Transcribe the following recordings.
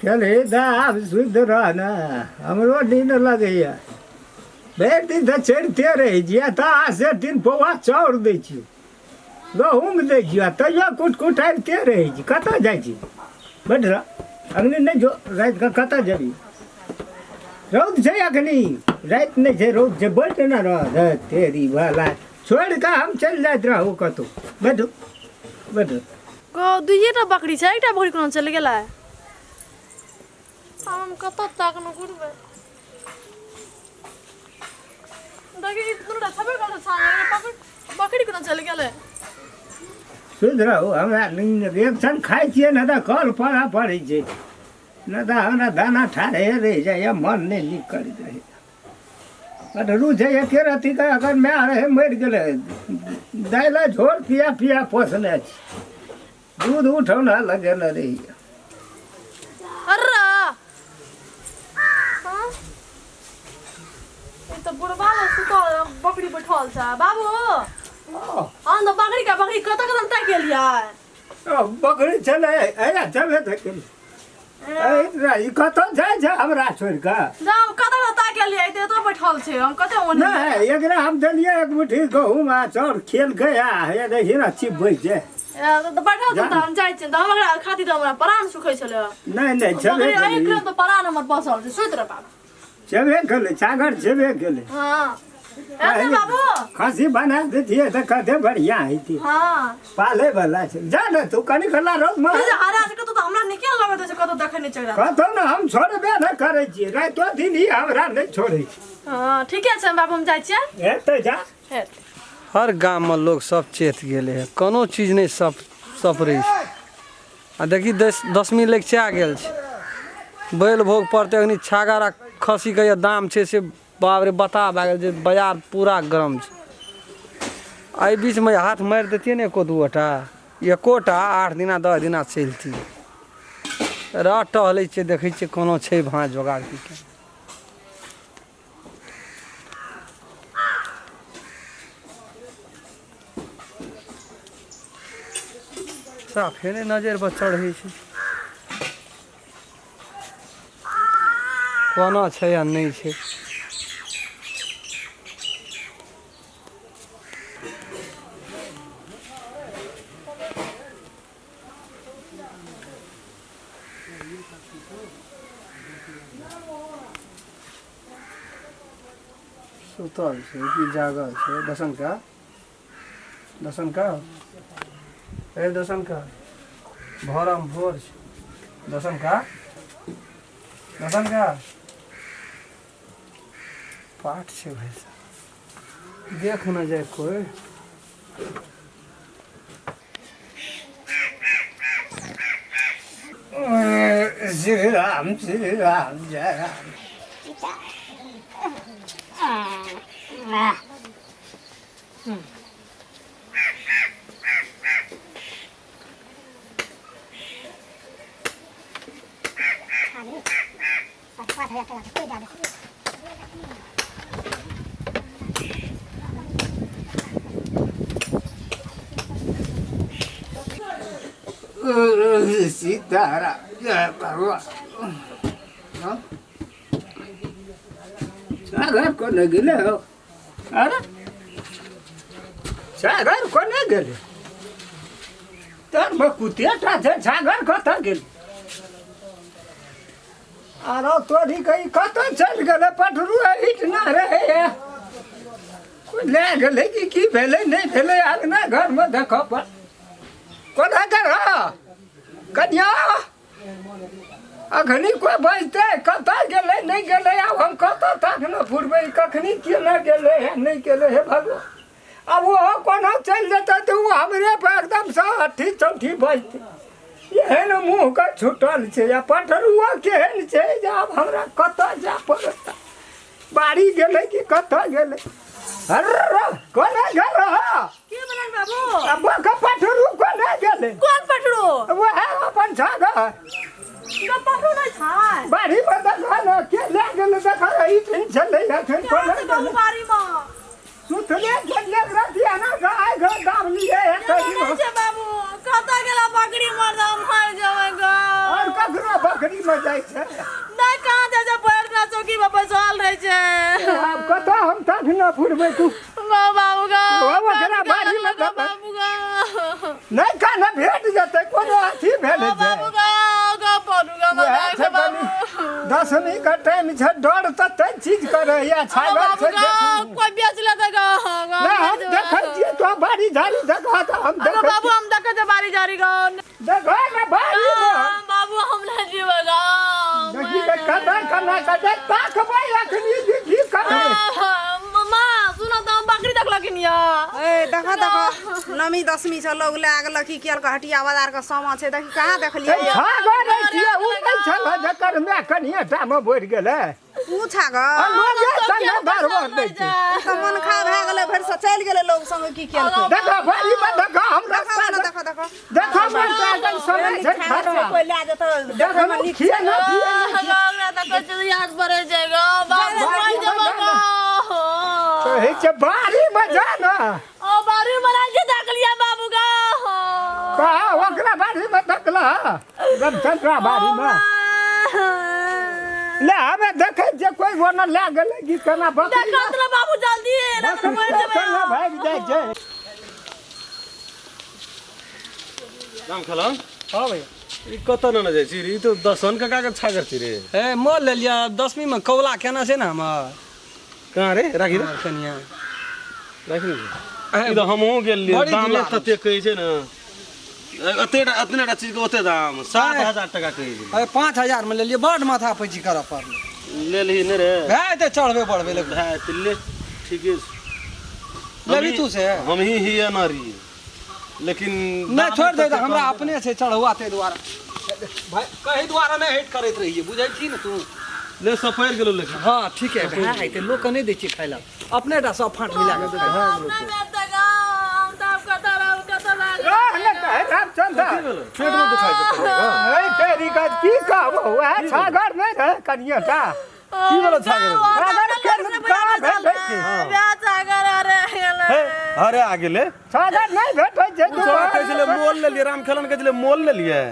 चल हे दा आब सुति रह ने हमरो नींद लगैया भरि दिन तऽ चढ़िते रहै छी आ तऽ से दिन पौआ चाउर दै छी गहूँम दै छी आ तैयो कुट कुट आबिते रहै छी कतऽ जाइ छी बैठ रह अखनी नहि जो रातिके कतऽ जेबही रौद छै अखनी राति नहि छै रौद छै बैठ ने रह तेरी भला छोड़ि कऽ हम चलि जाइत रहू कतहु बैठू बैठू गो दुइएटा बकरी छै एकटा बकरी कोना चलि गेलै आब हम कतऽ ताकनो घुरबै देखी ई दुनूटा छेबे करल छै बकरी बकरी कोना चलि गेलै सुति रहू हमरा नींद एक क्षण खाइ छियै ने तऽ कल पढ़ऽ पड़ै छै नहि तऽ हमरा दाना ठाढ़े रहि जाइए मन नहि नीक करैत रहै कटहरू छै एके रत्तीके अगर माय रहै मरि गेलै दालि झोर पिया पिया पोसने छी दूध उठौना लगेने रहियै अर्रा हाँ? ई तऽ बुढ़बा लग सुतल बकरी बैठल छै बाबू हाँ तऽ बकरी के बकरी कतऽ कतऽ ताकि गेलियै बकरी छलै अया चले तऽ ई कतऽ जाइ छै हमरा छोड़ि कऽ जाउ कतऽ कतऽ गेलियै तऽ एतऽ बैठल छै हम कतऽ ओने नहि एकरा हम देलियै एक मुट्ठी गहूम आ चाउर खेलकै आ हे देखी ने चिपबै छै तऽ बैठल छै तऽ हम जाइ छियै तऽ हम ओकरा खातिर तऽ हमरा प्राण सुखै छलै नहि नहि छेबे बकरी एहि केलै क्रम तऽ प्राण हमर बसल छै सुति रह बाबू छेबे केलै छागर छेबे केलै हाँ एते बाबू खस्सी बना दैतियै तऽ कते बढ़िआँ हेतै हाँ पाले वाला छै जा ने तू कनि कला रौद मे जे हरा छै कतौ तऽ हमरा नीके ने लगैत छै कतौ देखै नहि छै एकरा। कतौ ने हम छोड़बे नहि करै छियै रातिो दिन ही हमरा नहि छोड़ै छै हाँ ठीके छै बाबू हम जाइ छियै हेतै जा हेतै हर गाममे लोक सब चेत गेलै हँ कोनो चीज नहि सप सपरै छै आ देखी दस दसमी लगिचा गेल छै बैल भोग पड़तै अखनी छागर आ खस्सीके जे दाम छै से बाप रे बताह भए गेल छै बाजार पूरा गरम छै एहि बीचमे हाथ मारि दैतियै ने एको दूटा एकोटा 8 दिना 10 दिना चलतियै रह टहलै छियै देखै छियै कोनो छै भाँज जोगाड़ की केना। साफे नहि नजरि पर चढ़ै छै कोना छै आ नहि छै सुतल छै कि जागल छै दर्शन का दर्शन का ए दर्शन का भोरम भोर छै दर्शन का दर्शन का पाठ छै भाई साहब देख न जाए कोई श्री राम श्री राम जय राम सीताराम जय भगवान सागर कोने गेले हो अरे सागर कोने गेले तर मग कुत्याटा छै सागर कतऽ गेल आरो तोरी कही कतऽ चलि गेलै पटरू एहिठ ना रहै कोइ लए गेलै कि की भेलै नहि भेलै अङ्गना घरमे देखऽ पर कोना कर कनिया अखनी कोइ बजतै कतऽ गेलै नहि गेलै आब हम कतऽ तक ने पुरबै कखनी केना गेलै हे नहि गेलै हे भगवान आब ओहो कोना चलि जेतै तऽ ओ हमरे पर एकदमसँ अट्ठी चौठी बजतै एहन मुँहके छूटल छै आ पटरुओ केहन छै जे आब हमरा कतऽ जाय पड़त बाड़ी गेलै कि कतऽ गेलै अरे कोना गेल रह के बनल बाबू आ बक पटरू कोना गेलै कोन पटरू वएह अपन छागर तो पटरू नहीं छै बाड़ी पर देखा ने के लए गेलै देखा ई दिन छलै एखन के कोना छै बाबू गेलै बाड़ी में सुतले छलियै रतिया ना गाय घर दाम लिए है नहीं छै बाबू कतऽ गेला बकरी मर हम मर जेबै गो और ककरो बकरी बकरी में जाइ छै। नहि कहाँ जाइ छै, भरि दिना चौकी पर बैसल रहै छै। आब कतऽ हम तक न फुरबै तू। गौ बाबू गौ। ओ ओकरा बाड़ी मे गौ बाबू गौ। नहि कान भेट जेतै कोनो अथी भेल गौ छै। बाबू गौ, गौ पड़ू गौ उएह छै गौ बाबू। कनि दसमी के टाइम छै, डर तऽ तै चीज करैया गौ छागर बाबू छै। गौ, देखू। कोइ बेच लेतै गौ गौ। नहि हम देखै छियै तो बाड़ी झाड़ी देखा तऽ हम अरे देखै बाबू हम देखै छियै बाड़ी झाड़ी गौ। देखै ने बाड़ी मे। बाबू हम नहि जीबै गौ। देखी तऽ कना कना कते ताकबै अखनी देखी करबै। मामा सुन तऽ हम बकरी देखलखिन यऽ। ए देखऽ देखऽ, नवमी दसमी छै, लोग लए गेलक की केलक, हटिया बाजार के सामान छै, देखी कहाँ देखलियै। ए छागर नहि छियै ओ नहि छल जकर माय कनिए टा मे बढ़ि गेलै। ऊ छागर आ लोगे संगे बार-बार दै छै। तऽ मन खा भए गेलै, भरि से चलि गेलै लोग संगे की केलकै। देखो बाड़ी मे देखो हम देखऽ रास्ता ने देखऽ देखऽ। देखो मन तऽ समय छै छागर छै, खर्चा। कोइ लए जेतौ देखै मे नीक खिए न दिए। हमरा तऽ कहै छै याद पड़ै छै गौ बाबू, मरि जेबै गौ। कहै छै बाड़ी मे जा ने। ओ बाड़ी मे नहि छै देखलियै बाबू गौ। कहा ओकरा बाड़ी मे देखला रामचंद्रा बाड़ी मे ले हमे देखै छियै कोइ ओना लए गेलै कि केना बकरी। देखत ने बाबू जल्दी नहि तऽ मरि जेबै। केना भागि जाइ छै। राम खेलौन। हाँ भैया। ई कतऽ नेने जाइ छी रे? ई तऽ दसन काका के छागर छी रे। ए मोल लेलियै दसमी में कौला केना छै ने हमर। कहाँ रे? राखी रे। कनिया राखी ने। ई तऽ हमहूँ गेल रहियै, बड़ी दामे दुलारू। तते कहै छै ने, एते एतने टा चीजके ओते दाम, 7000 टका कहै छै। अरे 5000 में लेलियै, बड माथा पैची करऽ पड़लै। लेलही नहि रे? भए जेतै चढ़बे बढ़बे ले। भए जेतै ले, ठीके छै। लेबही तू से? हमही हिये ना रहियै लेकिन नहि छोड़ि दे, दामे तते हमरा कम। अपने छै चढ़ौआ, ताहि दुआरे भाइ कही दुआरे नहि हेट करैत रहियै, बुझै छी ने तू। ले सफरि गेलो लेकिन। हाँ ठीक है, भए हेतै, लोकके नहि दै छियै खाइ लए, अपने टा सब फाँट मिला कऽ खाइ। नहि भेटतै गौ, हम तऽ आब कतऽ रहब, कतऽ भागब। रह ने कहै रामचंद्र। पेट मे दुखाइ छै तोरा? ए तेरी का की कहबो, वएह छागर नहि रहै कनिए टा। की वाला छागर? छागर के कहाँ भेटै छै? छागर अरे गेलै। हे अरे आ गेलै। छागर नहि भेटै छै। तोरा कहै छलै मोल लेलियै, राम खेलन कहै छलै मोल लेलियै।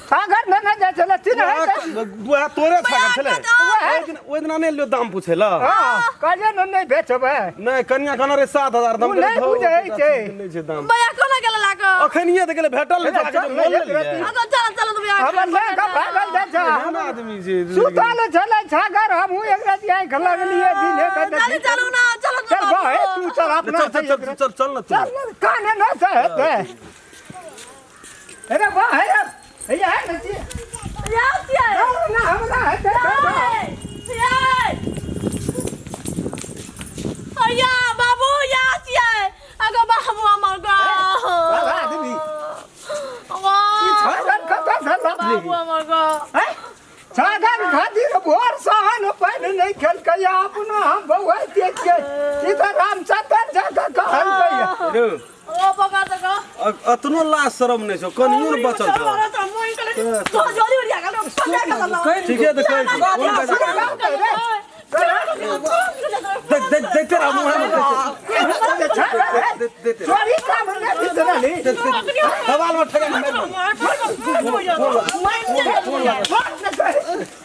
छागर नहि जाइ छलै चिन्है छै। वएह तोरे छागर छलै ओहि दिना नहि लियौ दाम पूछै लए? हँ कहलियै ने नहि बेचबै। नहि कनिया कहने रहै 7000 दाम। ओ नहि बुझै छै। नहि छै दाम। भैया कोना गेलै लए कऽ? अखनिये तऽ गेलै, भेटल नहि छागर, मोल लेलियै। अगो चल चल तऽ भैया हमर लए कऽ भागल जाइ छै। एहन आदमी छै। सुतल छलै छागर, हमहूँ एक राति आँखि लगलियै दिने कऽ। जल्दी चलू ना, चलो चल भाई तू चल अपना। चल चल चल चल चल न तू। चल ने, काने न से हेतै। अरे वाह हे हे हे ने छी। या छियै। ना हमरा हेतै। या बाबू या छियै। अगो बाबू हमर गौ। बाबा आदमी। ई छागर कतऽ से बाबू लपली? हमर गौ। हैं? छागर खातिर भोर सहन पानि नहि खेलकै, अपनो हम बौआइते छियै। ई तऽ रामचंद्र जाकऽ कहलकै। रे ओ पकड़ तऽ गौ। अतनो लाज शरम नहि छौ, कनियो ने बचल छौ। ठीके तऽ कहै छी। देख देख देखते रह मुँह में। चोरी काम नहि बिसरली। सवाल में ठगा मारि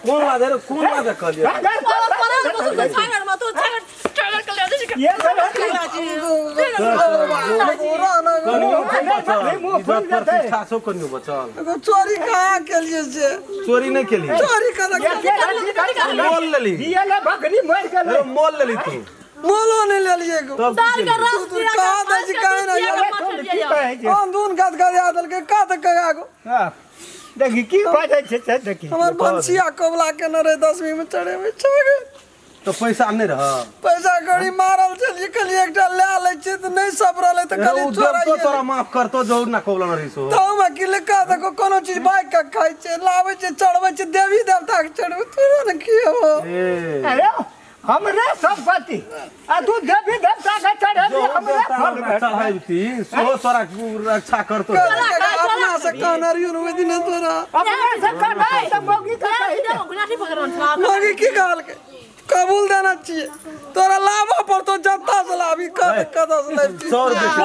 कोन लाज रे, कोन लाज कहलियै? ये कनियो बचल इज्जत प्रतिष्ठा छौ, कनियो बचल? चोरी कहाँ केलियै से? चोरी नहि केलियै? चोरी कऽ मोल लेली। बकरी मरि गेलै। रे मोल लेली तू? मोलो नहि लेलियै गो। तब की केलियै? तू कहाँ दै छी कहाँ नहि। की कहै छै? आन दून गात गरिया देलकै का तऽ कगा गो। हँ, देखी की बाजै छै से देखी। हमर भनसिया कबला केने रहै दसमी में चढ़ेबै छागर। तऽ पैसा नहि रह? पैसा कौड़ी मारल छलियै, कहलियै एकटा लए लै छियै तऽ नहि सपरलै तऽ रे कहलियै उ देवतो चोराइए। तोरा माफ करतो जरूर ना कबला न रहिसो। तहूमे की लिखा देखो, कोनो चीज बाइक के खाइ छै, लाबै छै, चढ़बै छै, देवी देवता के चढ़बै, तोरा ने की हबो। ए अरे हमरे संपत्ति आ तू देवी देवता के चढ़ेबी, जो हमरे देवता फल हमरा भेटतै। चढ़ैबती सेहो तोरा रक्षा करतो। अपना से कहने रहियो ने ओहि दिना तोरा। अपने से कमाई तऽ मौगी के कही दे। मौगी की कहलकै? कबूल देना छियै तोरा लाबऽ पड़तौ जत्ता से लाबी कत कत से लाबी चाउर बेच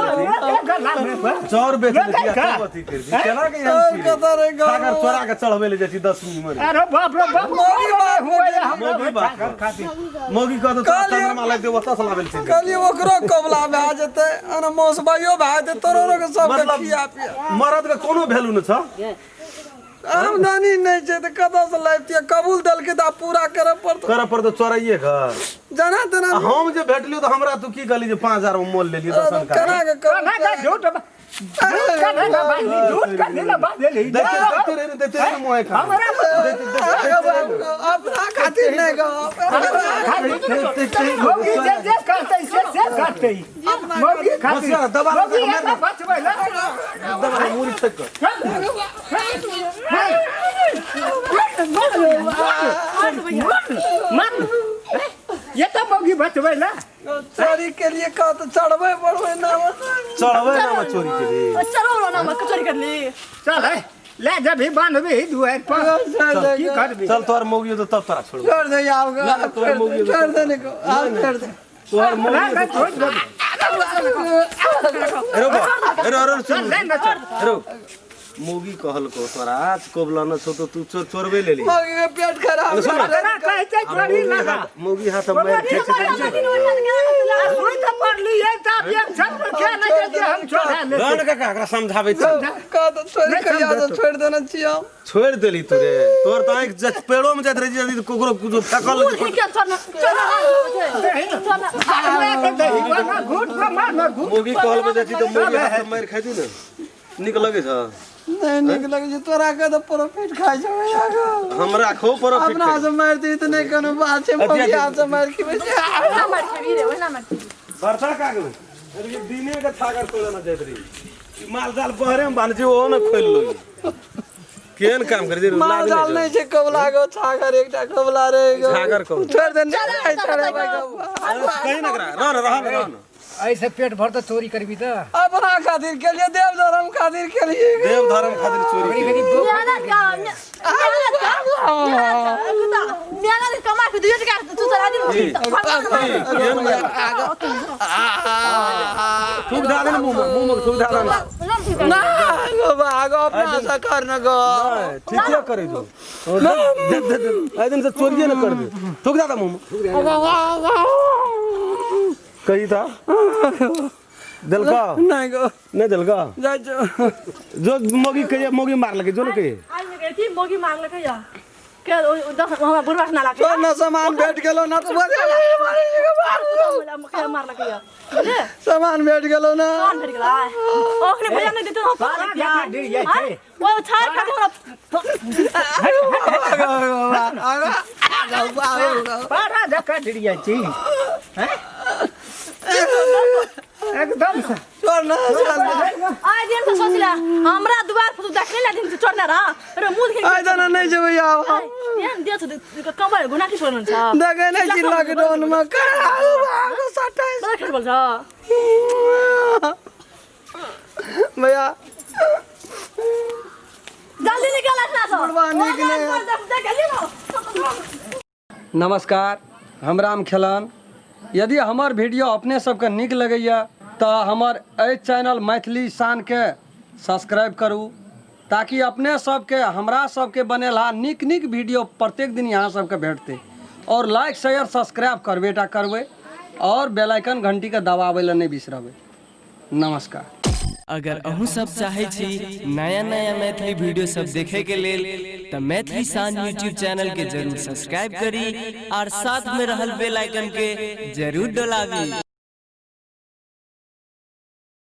लेती चाउर बेच लेती आ तब अथी कर दी केना के और एहन कत रे छी छागर चोरा के चढ़बै ले जाइ छी 10वीं में अरे बाप रे बाप मौगी बाप हुआ है हमरा मौगी बाप छागर खातिर मौगी कहत तोरा चंद्रमा लाग दे ओतऽ से लाबै ले चलि कहलियै ओकरो कबला भए जेतै अना मौसबाइयो भए जेतै तोरो के सबके मतलब खिया पिया मरद के कोनो वैल्यू न छ आमदनी नहि छै तऽ कतऽसँ लाबितियै कबूल देलकै तऽ आब पूरा करऽ पड़तौ करऽ पड़तौ चोराइए के जेना तेना आ हम जे भेटलियो तऽ हमरा तू की कहली जे 5000 मे मोल लेलियै दर्शन का केना के कबूल ना का झूठ झूठ का ना बांधली झूठ का ना बांधली देखते देखते रहे देखते रहे मुँह खा हमरा अपना खातिर नहि गो मौगी जे जे करतै से से करतै मौगी खातिर होशियार, दबा मौगी मार ऐसा बचबै ला दबा मुरी ठेक कर मार ये तो मौगी बचबै ला चोरी के लिए कह तऽ चढ़बै पड़बै ना चढ़बै ना चोरी के लिए चलो ना मत चोरी कर ली चल है ले जब भी बांधबी दुआर पर की करबी चल तोहर मौगी तो तब तोरा छोड़बो छोड़ दे आब ना, ना, तोहर मौगी छोड़ दे निको आब छोड़ दे तोहर मौगी ना ना छोड़ दे रो बा रो रो सुन ले ना चल रो मौगी कहल को तोरा कोबला न छौ तो तू चोर चोरबे लेली मौगी के पेट खराब सुन ना। ना कहै चोरी मौगी लगा हाथ मौगी हाथ मार के सुई तो पड़ली है तब ये छत पर क्या नहीं जे हम छोड़ा ले रन काका एकरा समझाबै छी कह तऽ चोरी कहिया से छोड़ देने छियै हम छोड़ देली तू रे तोर तऽ आँखि जत पेड़ो में जाइत रहै छी यदि ककरो कुछो फेकल क्या चल चल चल घूट पर मार ना घूट मौगी कहल में जाइ छी तऽ मौगी हाथ मारि खाइ छी ने नीक लगै छ नहि नीक लगै छै तोरा के तऽ प्रॉफिट खाइ छौ भैया गो। हमरा खो प्रॉफिट अपना से मारि दी तऽ नहि कोनो बात छै मौगी हाथ से मारि खिबै छै ओहिना मार खेबी रे ओहिना मार खेबी बरसा का गेलै अरे दिने के छागर तोड़े न जाइत रही ई माल जाल बहरे में बान्ह छी ओहो ने खोलि लो केहन काम करै छै माल जाल नहि छै कबला गो छागर एकटा कबला रहि गो छागर कबला। छोड़ दे नहि छोड़ेबै कहीं ना करा रह न रह न रह न ऐसे पेट भर तऽ चोरी करबी तऽ अपना खातिर के लिए देव धर्म खातिर के लिए देव धर्म खातिर चोरी केली। मेहनत का मेहनत का मेहनत कमा के 2 टका तू चला दे केहन मारि थूक दए दे ने मुँह में मुँह में थूक दए दे ने ना गो बा गो अपना से कर न गो ठीके करै छौ दे दे दे एहि दिन से चोरिये न कर दे थूक दए दे मुँह में कही था देलका नहीं गो नहीं देलका जाइ छौ जो मौगी कहिए मौगी मारलकै जो ने कहिए आज में गई थी मोगी मारलकै या के दस हमरा बुढ़वा ना लागे तोर न सामान भेट गेलो ना तो मारलकै या बुझले सामान भेट गेलो ना कौन भेट गेलै ओखने भैया नहीं देते हम सारा जगह गिर जाइ छै। ओ छाड़ खातिर हमरा पारा जकाँ गिर जाइ छी हैं? एकदम से छोड़ ना चल आइ दिन से सोचला हमरा दुआर पर तू देखले ला दिन से चढ़ने रह रे मुंह देख आइ तऽ नहि जेबै आब हम एहन दे छ कमर गुना की छोड़न छ देखै नहि छी लॉकडाउन मे सटाइ बड़ा खेल बोल छ भैया जल्दी निकल ना छ बुढ़वा नीक नहि है। देख लियो ना। नमस्कार, हम राम खेलन। यदि हमर वीडियो अपने सबके नीक लगैया तऽ हमर एहि चैनल मैथिली शानके सब्सक्राइब करू ताकि अपने सबके हमरा सबके बनेलहा नीक नीक वीडियो प्रत्येक दिन यहाँ सबके भेटतै। और लाइक शेयर सब्सक्राइब करबे टा करबै और बेल आइकन घंटीके दबाबै लए नहि बिसरबै। नमस्कार। अगर अहूँ सब चाहै छी नया नया मैथिली वीडियो सब देखे के लेल तऽ मैथिली शान यूट्यूब चैनल के जरूर सब्सक्राइब करी और साथ में रहल बेल आइकन के जरूर डोलाबी।